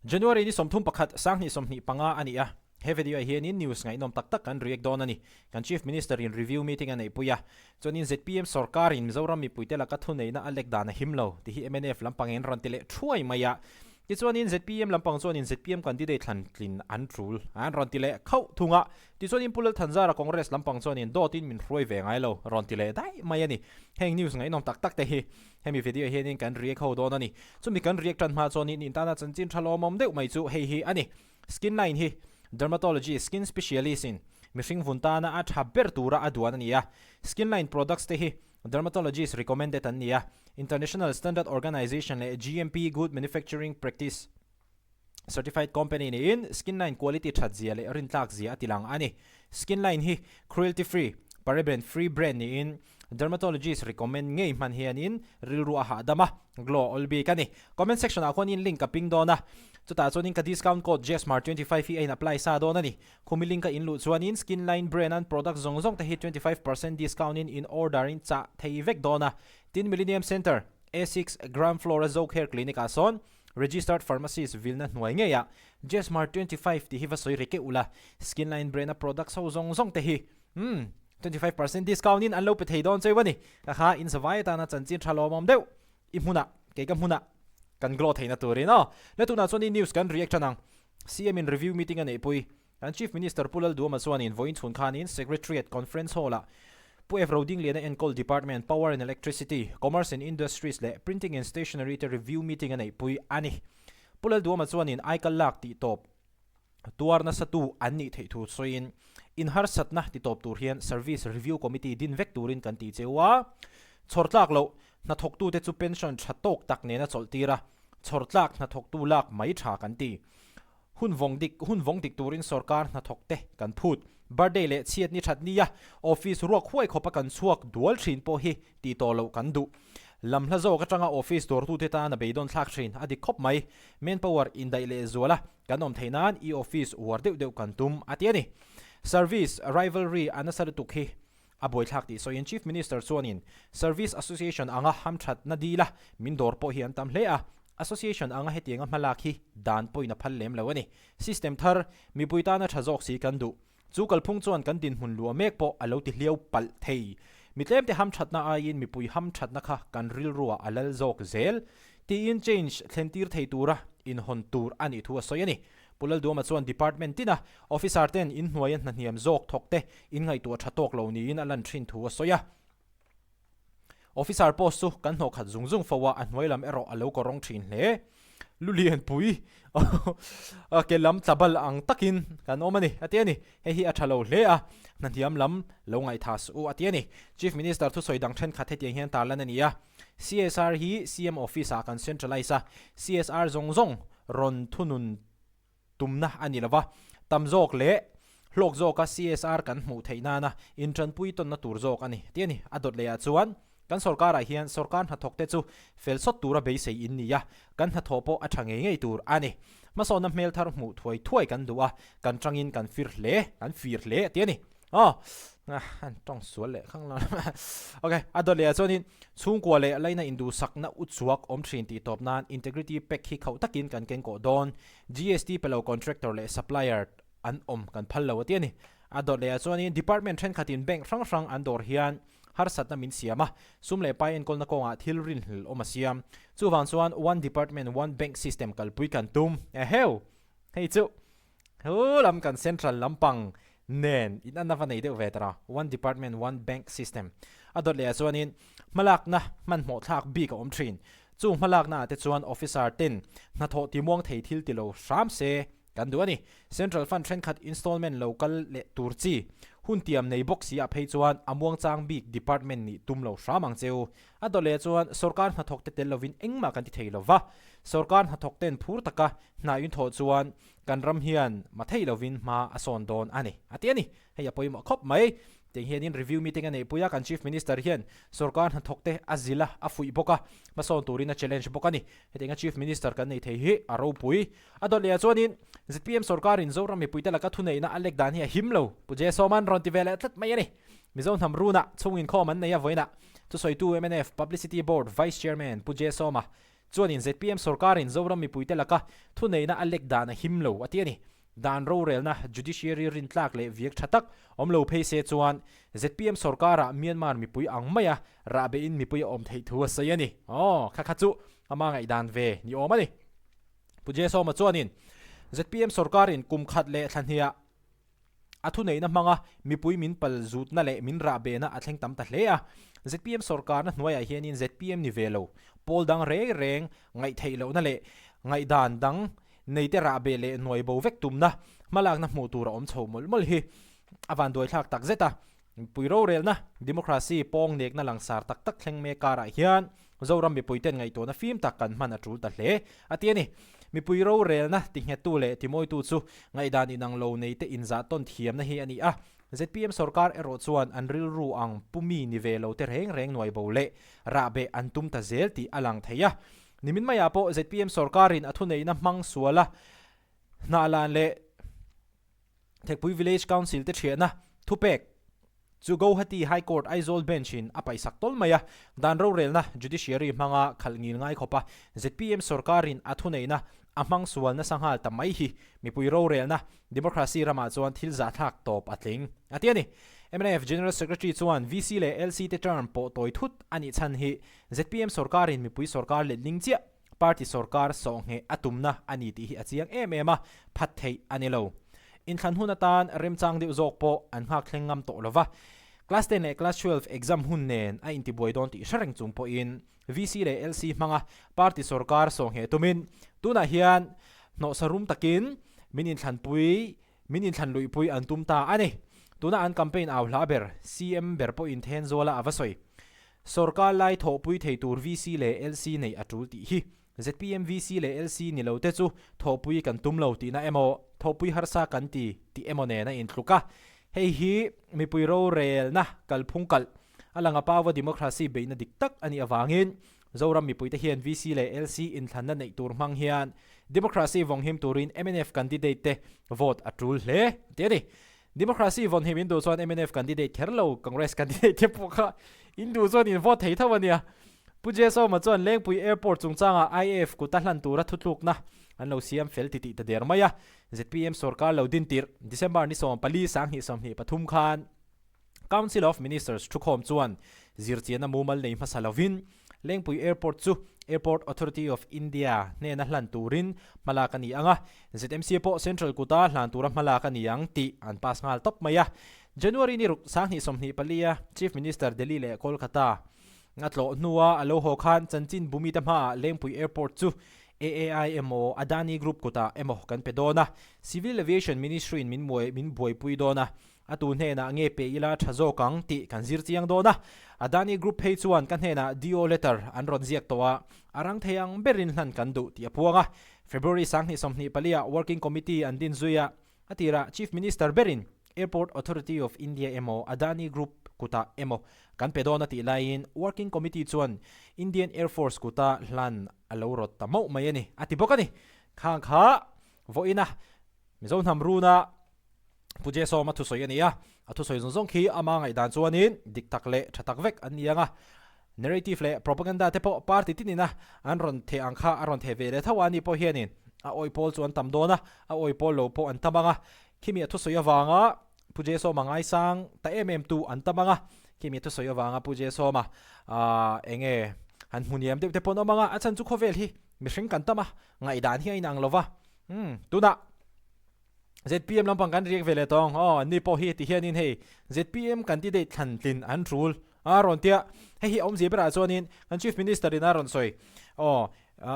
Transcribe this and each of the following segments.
January ni 31 2025 a ni a, he video ah hianin news ngaihnawm tak tak kan react dawn a ni. Kan Chief Minister in review meeting a neihpui a, chuanin zpm sorkar in Mizoram mipuite laka thuneihna a lek dan a him lo tih hi mnf lampang in rawn ti leh thuai mai a. Tichuanin zpm lampang chuanin zpm candidate thlan tlin an tul an rawn ti leh khauh thung a. Tichuanin Pu Lalthanzara Congress lampang chuanin dawtin min hruai ve ngai lo rawn ti leh daih mai a ni. Heng news ngaihnawm tak tak te hi Hemi video hianin kan react ho dawn a ni. Chumi kan react tan hma chuanin in tana chanchin tha lawmawm deuh mai chu hei hi a ni. Skin line hi Dermatology skin specialist in mihring vun tana a tha ber tura a duan a ni a. Skin line products te hi dermatologist recommended an ni a. International Standard Organization leh GMP Good Manufacturing Practice Certified company niin Skinline quality that zia leh rintlak zia a tilang a ni. Skinline hi cruelty free, paraben free brand niin dermatologist recommend ngei hman hianin rilru a hahdam a, glow a awl bik a ni. Comment section ah khuanin link ka ping dawn a, chutah chuanin ka discount code JSMAR25 hi a in apply sa dawn a ni. Khumi link a in luh chuanin Skinline brand an product zawng zawng te hi 25% discount in in order in chah thei vek dawn a. Tin Millennium Centre, A6, ground floor a Zocare Clinic ah sawn Registered Pharmacist vilna hnuai ngeiah Jesmar 25 tih hi va sawi reke ula, Skinline brand a products ho zawng zawng te hi umm 25% discount in an lo pe thei dawn cheu a ni. Ka kha in zavai atana chanchin tha lawmawm deuh i hmunah kei ka hmunah kan glow theihna turin aw. Le tunah chuan i news kan react tan ang. CM in review meeting a neihpui. Kan Chief Minister Pu Lalduama chuanin vawiin chhun khanin Secretariat Conference Hall-ah Pu F. Rodingliana enkawl Department Power and Electricity, Commerce and Industries leh Printing and Stationery te review meeting a neihpui a ni. Pu Lalduama chuanin aikal lak tih tawp tuar nasa tu an nih theih thu sawiin inharsatna ti tawp tur hian Service Review Committee din vek turin kan ti cheu a, chhawrtlak loh hnathawktute chu pension tha tawk tak nena chawlhtir a, chhawrtlak hnathawktu lak mai tha kan ti. Hun vawng dik, hun vawng dik turin sorkar hnathawk te kan phut. Birthday leh chhiat ni that nia office ruak huai khawpa kan chhuak dual thin pawh hi tih tawh loh kan duh. Lam hla zawk atanga office dawrtute tan a beidawn thlak thin a dik khawp mai. Manpower indaih leh zuala kan awm theih nan i office uar deuh deuh kan tum a ti a ni. Service rivalry a nasa lutuk hi a buaithlak tih sawiin Chief Minister chuanin Service Association anga hamthatna dila min dawr pawh hi an tam hle a, Association anga hetianga hmalak hi dan pawhin a phal lem lo a ni. System thar, mipui tana tha zawk si kan duh. Chu kalphung chuan kan dinhmun luah mek pawh a lo ti hliau palh thei. Mi tlemte hamthatna aiin mipui hamthatna kha kan rilruah a lal zawk zel tiin change thlentir thei tura inhawn tur a nih thu a sawi a ni. Pu Lalduama chuan Department tina Officer ten inhnuaia hnahniam zawk thawk te inngaihtuah tha tawk lo niin a lan thin thu a sawi a. Officer post chu kan hnawh khat zung zung fo a, a hnuai lam erawh a lo kawrawng thin hle. Lu lianpui ke lam tla bal ang takin kan awm a ni, a ti a ni. Hei hi a tha lo hle a, hnahniam lam lo ngaihthah suh u, a ti a ni. Chief Minister thusawi dang thenkhat hetiang hian tarlan a ni a. CSR hi CM Office ah kan centralize a, CSR zawng zawng rawn thunun tumna a ni lova, tam zawk leh hlawk zawka CSR kan hmuh theih nana intanpui tawnna tur zawk a ni tih a ni. A dawt lehah chuan kan sorkarah hian sorkar hnathawkte chu fel sawt tura beisei in ni a, kan hnathawh pawh a tha ngei ngei tur a ni. Hmasawnna hmel thar hmuh thuai thuai kan duh a, kan tangin kan fir hle, kan fir hle tih a ni. Aw, an tawng sual leh khang lo. Ok, a dawt leh ah chuanin chhungkua leh laina induhsakna u chhuak awm thin tih tawp nan integrity pack hi khauh takin kan keng kawh dawn. GST pe lo contractor leh supplier an awm kan phal lo a ti a ni. A dawt leh ah chuanin department thenkhatin bank hrang hrang an dawr hian harsatna min siam a, sum leh pai enkawlna kawngah thil rinhlelh awm a siam. Chuvang chuan one department one bank system kalpui kan tum. Eheu! Hei chu Hu lam kan central lampang nen in an ava nei deuh ve tara, one department one bank system a dawt leh ah chuanin hmalakna hmanhmawh thlak bik a awm thin. Chung hmalakna ah te chuan officer ten hnathawh timuang thei thil ti lo hram se kan duh a ni. Central fund thenkhat installment lo kal leh tur chi hun tiam nei bawk si ah phei chuan a muangchang bik department nih tum lo hram ang cheu. A dawt leh ah chuan sorkar hnathawk te tel lovin engmah kan ti thei lova, sorkar hnathawk ten phur taka hna in thawh chuan Kan ram hian ma theih lovin hma a sawn dawn a ni, a ti a ni. Hei a pawimawh khawp mai. Tiang hianin review meeting a neihpui a, kan Chief Minister hian sorkar hnathawkte a zilh a, a fuih bawk a, hmasawn turin a challenge bawk a ni. Hetianga Chief Minister kan nei thei hi a ropui. A dawt lehah chuanin zpm sorkarin Zoram mipuite laka thuneihna a lek dan hi a him lo, Pu J Sawman rawn ti ve leh tlat mai a ni. Mizo hnam runah chhung inkhawm an nei a vawiinah thusawitu mnf Publicity Board Vice Chairman Pu J Sawma. Chuanin zpm sorkarin Zoram mipuite laka thuneihna a lek dan a him lo a ti a ni. Dan rorelna, judiciary rintlak leh viak tha tak awm lo phei se chuan zpm sorkarah Myanmar mipui ang maia rahbehin mipui a awm theih thu a sawi a ni. Aw, kha kha chu ama ngaihdan ve ni awm a ni. Pu Jesawma chuanin zpm sorkarin kum khat leh thla hniah A thuneihna hmanga mipui min pal zutna leh min rah behna a thleng tam ta hle a. Zpm sorkarna hnuaiah hianin zpm ni ve lo, pawl dang reng reng ngaihtheih lohna leh ngaihdan dang neite rah beh leh hnuai bo vek tumna hmalakna hmuh tur a awm chho mawlh mawlh hi a vanduaithlak tak zet a. Mipui rorelna, democracy, pawng nekna langsar tak tak thleng mek karah hian Zoram mipuiten ngaihtuahna fim tak kan hman a tul ta hle, a ti a ni. Mipui rorelna tinghettu leh timawitu chu ngaihdan inang lo neite inzah tawn thiamna hi a ni a. Zpm sorkar erawh chuan an rilru ang pu mi ni ve lo te reng reng nuai bo leh rahbeh an tum ta zel tih a lang thei a. Nimin maiah pawh zpm sorkarin a thuneihna hmang suala hnahlan leh Thekpui Village Council te thiahna thupek chu Guwahati High Court Aizawl Bench in a paihsak tawl mai a, dan rorelna Judiciary hmanga khalh ngil ngai khawpa zpm sorkarin a thuneihna a hmang sual nasa nghal ta mai hi mipui rorelna democracy ramah chuan thil zahthlak tawp a tling a ti a ni. Mnf General Secretary chuan VC leh LC te term pawh tawi thut a nih chhan hi zpm sorkarin mipui sorkar letling chiah Party sorkar sawhngheh a tumna a ni tih hi a chiang em em a, phat theih a ni lo. Inthlan hun atan remchang deuh zawk pawh an nghak thleng ngam tawh lo va, Class ten leh Class 12 exam hun nen a intibuai dawn tih hre reng chung pawhin VC leh LC hmanga party sorkar sawhngheh tumin tunah hian hnawhsa rum takin min inthlanpui min inthlan luihpui an tum ta a ni. Tuna an campaign au hla ber CM ber pawhin Thenzuala a va sawi. Sorkar lai thawhpui thei tur VC leh LC neih a tul tih hi zpm VC leh LC ni lo te chu thawhpui kan tum lo tihna emaw, thawhpui harsa kan ti tih emaw nen a intluk a. Hei hi mipui rorelna kalphung kalh a langa Paua democracy beihna dik tak a nih avangin Zoram mipuite hian VC leh LC inthlanna neih tur hmang hian democracy vawnghim turin mnf candidate te vote a tul hle a ti a ni. Democracy vawn hi min duh chuan mnf candidate kher lo, Congress candidate te pawh kha in duh chuan in vote thei tho a nia. Pu Jesawma chuan Lengpui Airport chungchangah IAF kuta hlan tura thutlukna an lo siam fel titih ta der mai a. Zpm sorkar lo din tirh December ni 14 2023 khan Council of Ministers thukhawm chuan zirchianna mumal nei hmasa lovin Lengpui Airport chu Airport Authority of India hnena hlan turin hmalak a ni ang a, ZMC pawh Central kuta hlan tura hmalak a ni ang tih an pass nghal tawp mai a. January ni ruk 2024 a Chief Minister Delhi leh Kolkata a tlawh hnua a lo haw khan chanchin bumite hmaah Lengpui Airport chu AAI emaw Adani Group kutah emaw kan pe dawn a, Civil Aviation Ministry-in min buaipui dawn a, A tu hnenah nge pe ila tha zawk ang tih kan zir chiang dawn a. Adani Group phei chuan ka hnenah DO letter an rawn ziak tawh a, a rang thei ang berin hlan kan duh tih a puang a. February 2024 ah Working Committee an din zui a, a tirah Chief Minister berin Airport Authority of India emaw Adani Group kutah emaw kan pe dawn a tih laiin Working Committee chuan Indian Air Force kuta hlan a lo rawt ta mauh mai a ni, a ti bawk a ni. Khang kha vawiina Mizo hnam runa Pu Jesawm a thusawi a ni a, a thusawi zawng zawng khi ama ngaihdan chuanin dik tak leh tha tak vek an ni ang a. Narrative leh propaganda te pawh party tinina an rawn theh ang kha a rawn theh ve leh tho a, ani pawh hianin a awi pawl chu an tam dawn a, a awi pawl lo pawh an tam ang a. Khimi a thusawi avanga Pu Jesawma ngaisang ta em em tu an tam ang a, khimi a thusawi avanga Pu Jesawma eng nge han hmu niam deuh te pawh an awm ang a, a chhan chu khawvel hi mihring kan tam a, ngaihdan hi a inang lo va. Umm tunah. Zpm lampang kan riak ve leh tawng aw an ni pawh hi ti hianin hei zpm candidate thlan tlin an tul a rawn tia hei hi a awmzia berah chuanin kan chief minister in a rawn sawi aw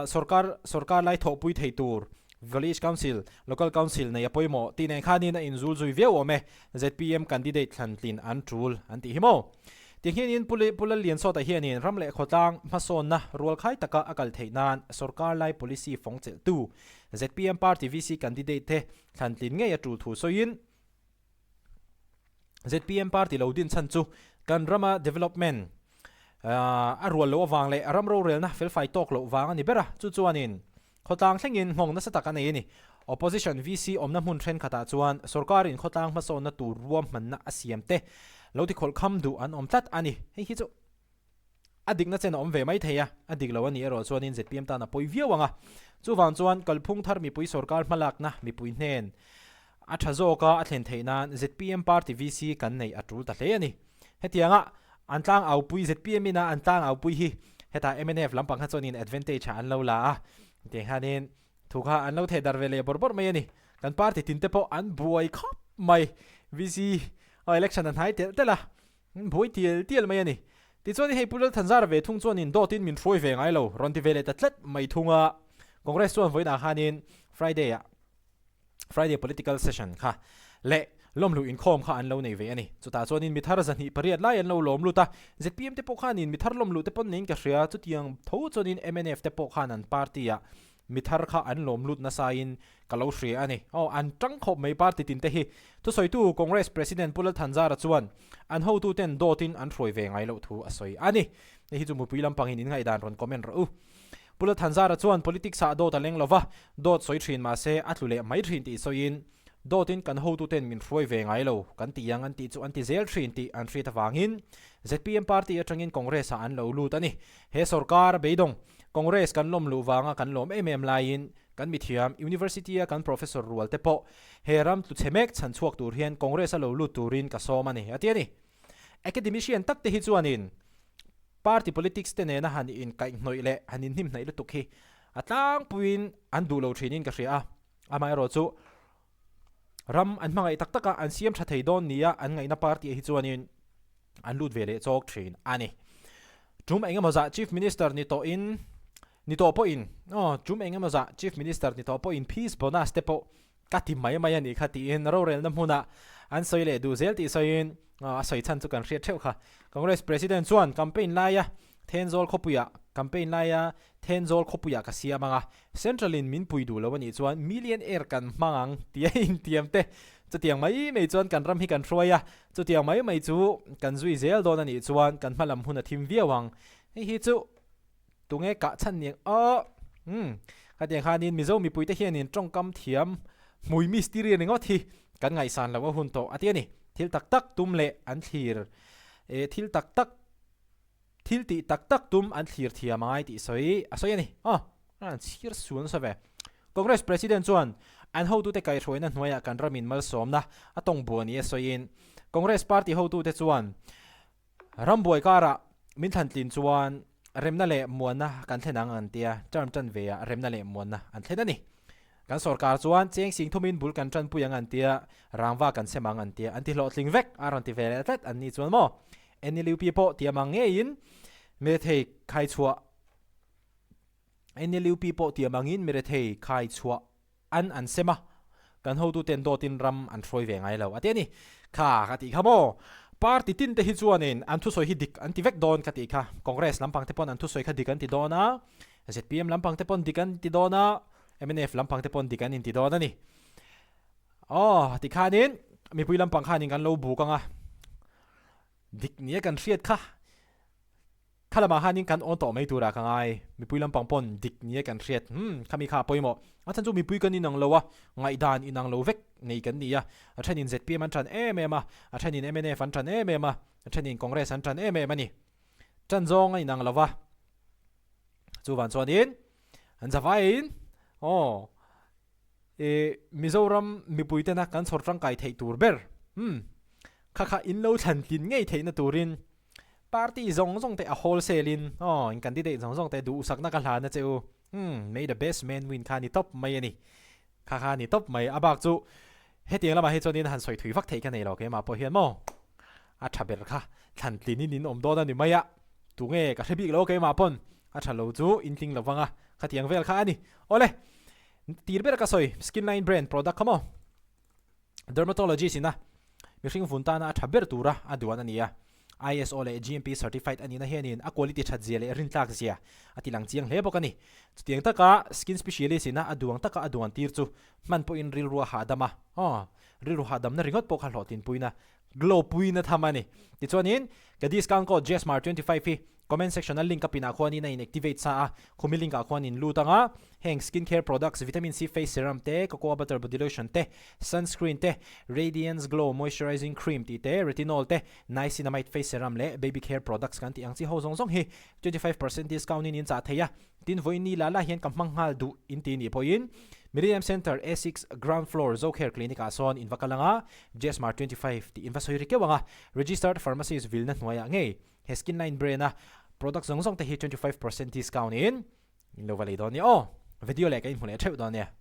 sorkar sorkar lai thawhpui thei tur village council local council nei a pawimawh tih nen khanin a inzul zui viau awm e zpm candidate thlan tlin an tul an tih hi maw ti hianin Pu Pu Lalliansawta hianin ram leh khawtlang hmasawnna rualkhai taka a kal theih nan sorkar lai policy fawng chelhtu Zpm party VC candidate te thlan tlin ngei a tul thu sawiin, zpm party lo din chhan chu kan rama development a rual loh avang leh ram rorelna felfai tawk loh vang a ni ber a, chu chuanin khawtlang thlengin nghawng nasa tak a nei a ni. Opposition VC awmna hmun thenkhatah chuan sorkarin khawtlang hmasawnna tur ruahmanna a siam te lo tikhawlh kham duh an awm tlat a ni. Hei hi chu. A dikna chen a awm ve mai thei a, a dik lo a nih erawh chuanin zpm tan a pawi viau ang a. Chuvang chuan kalphung thar mipui sorkar hmalakna mipui hnen a tha zawka a thlen theih nan zpm party VC kan neih a tul ta hle a ni. Hetianga an tlang aupui zpm ina an tlang aupui hi hetah mnf lampang kha chuanin advantage ah an lo la a, hetiang hianin thu kha an lo theh darh ve leh bawrh bawrh mai a ni. Kan party tin te pawh an buai khawp mai. VC election a hnai telh telh a, Buai tial tial mai a ni. Tichuan hei Pu Lalthanzara ve thung chuanin dawtin min hruai ve ngai lo, rawn ti ve leh ta tlat mai thung a. Congress chuan vawiinah khanin Friday ah Friday political session kha leh lawmluh inkhawm kha an lo nei ve a ni. Chutah chuanin mithar 208 lai an lo lawm lut a, zpm te pawh khanin mithar lawmluh te pawn neiin ka hria, chutiang tho chuanin mnf te pawh khan an party ah Mithar kha an lawm lut nasain ka lo hria a ni. Aw, an tang khawp mai party tin te hi. Thusawitu Congress President Pu Lalthanzara chuan an hotuten dawtin an hruai ve ngai loh thu a sawi a ni. Hei hi chu mupui lampangin in ngaihdan rawn comment rawh u. Pu Lalthanzara chuan politics ah dawt a leng lova, dawt sawi thin mahse a tlu leh mai thin tih sawiin, Dawtin kan hotuten min hruai ve ngai lo, kan ti ang an tih chu an ti zel thin tih an hriat avangin zpm party atangin Congress ah an lo lut a ni. He sorkar a beidawng. Congress kan lawm luh vanga kan lawm em em laiin kan mithiam University a kan Professor rual te pawh he ram tlu chhe mek chhan chhuak tur hian Congress a lo lut turin ka sawm a ni, a ti a ni. Academician tak te hi chuanin party politics te nena han inkaihhnawih leh han inhnimhnaih lutuk hi a tlangpuiin an duh lo thinin ka hria a, amaherawhchu ram an hmangaih tak taka an siam tha thei dawn nia an ngaihna party ah hi chuanin an lut ve leh chawk thin a ni. Tum engemaw zah Chief Minister ni tawhin ni tawh pawhin aw tum engemaw zah Chief Minister ni tawh pawhin fees bonus te pawh ka ti mai mai a nih kha tiin rorelna hmunah an sawi leh duh zel tih sawiin a sawi chhan chu kan hriat theuh kha. Congress President chuan campaign laia Thenzawl khawpuiah campaign laia Thenzawl khawpuiah ka siam ang a, Central in min pui duh lo a nih chuan million air kan hmang ang tih a intiam te. Chutiang mai mai chuan kan ram hi kan hruai a, chutiang mai mai chu kan zui zel dawn a nih chuan kan hma lam hun a thim viau ang. Hei hi chu tunge kah chhan ni ang aw. Umm khatiang khanin Mizo mipuite hianin tawngkam thiam hmui mistiri ringawt hi kan ngaihsan loh a hun tawh a ti a ni. Thil tak tak tum leh an thlir eh thil tak tak. Thil tih tak tak tum an thlir thiam angai tih sawi a sawi a ni. Aw, an chhir sual nasa ve. Congress President chuan an hotute kaihhruaina hnuaiah kan ramin malsawmna a tawng buah nia sawiin Congress party hotute chuan rambuai karah min thlantlin chuan remna leh muanna kan thlen ang an tia, term tan veah remna leh muanna an thlen a ni. Kan sorkar chuan cheng sing thumin bul kan tanpui ang an tia, rangva kan sem ang an tia, an ti hlawhtling vek a rawn ti ve leh tlat an nih chuan maw? NLUP pawh tiam ang ngeiin mirethei khaichhuah NLUP pawh tiam angin mirethei khaichhuah an an sem a, kan hotuten dawtin ram an hruai ve ngai lo a ti a ni. Kha ka tih kha maw? Party tin te hi chuanin an thusawi hi dik an ti vek dawn ka tih kha. Congress lampang te pawn an thusawi kha dik an ti dawn a, zpm lampang te pawn dik an ti dawn a, mnf lampang te pawn dik an inti dawn a ni. Aw, tikhanin mipui lampang khanin kan lo buk ang a, dik nia kan hriat kha, kha lamah khanin kan awn tawh mai turah ka ngai, mipui lampang pawn dik nia kan hriat, hmm, khami kha a pawimawh. A chhan chu mipui kan inang lo a, ngaihdan inang lo vek nei kan ni a, a thenin zpm an tan em em a, a thenin mnf an tan em em a, a thenin Congress an tan em em a ni. Tan zawng a inang lo va, chuvan chuanin an zavaiin aw, I Mizoram mipui tena kan chhawr tangkai theih tur ber hmm kha kha in lo thlan tlin ngei theihna turin party zawng zawng te a wholesale in aw in candidate zawng zawng te duhsakna ka hlan a che u hmm may the best man win kha ni tawp mai a ni kha kha ni tawp mai a bak chu hetiang lamah hi chuanin han sawi thui vak theih ka nei lo keimah pawh hian maw a tha ber kha thlan tlin in in awm dawn a ni mai a tunge ka hre bik lo keimah pawn a tha lo chu in tling lo vang a khatiang vel kha a ni awle. Tir ber ka sawi, Skinline brand product kha maw? Dermatologist ina mihring vun tana a tha ber tura a duan a ni a. ISO leh GMP certified a nihna hianin a quality that zia leh rintlak zia a ti lang chiang hle bawk a ni. Chutiang taka skin specialist ina a duang taka a duan tir chu hman pawhin rilru a hahdam a, aw, rilru hahdamna ringawt pawh kha hlawhtlinpuina, glow puina tham a ni. Tichuanin ka discount code JSMAR 25 hi. Comment section a link a pinah khuanin a in activate sa a, khumi link ah khuan in lut anga heng skin care products vitamin C face serum te, cocoa butter body lotion te, sunscreen te, radiance glow moisturizing cream tih te, retinol te, niacinamide face serum leh baby care products kan tih ang chi ho zawng zawng hi 25% discount in in chah thei a. Tin vawiin ni la la hian ka hmang nghal duh in ti nih pawhin Millennium Centre A6 ground floor Zocare Clinic ah sawn in va kal anga Jesmar 25 tih in va sawi ri keuh anga registered pharmacist vilna hnuaiah ngei He Skinline brand a product zawng zawng te hi 25% discount in in lo va lei dawn nia aw. Video leh ka inhmu leh theuh dawn nia.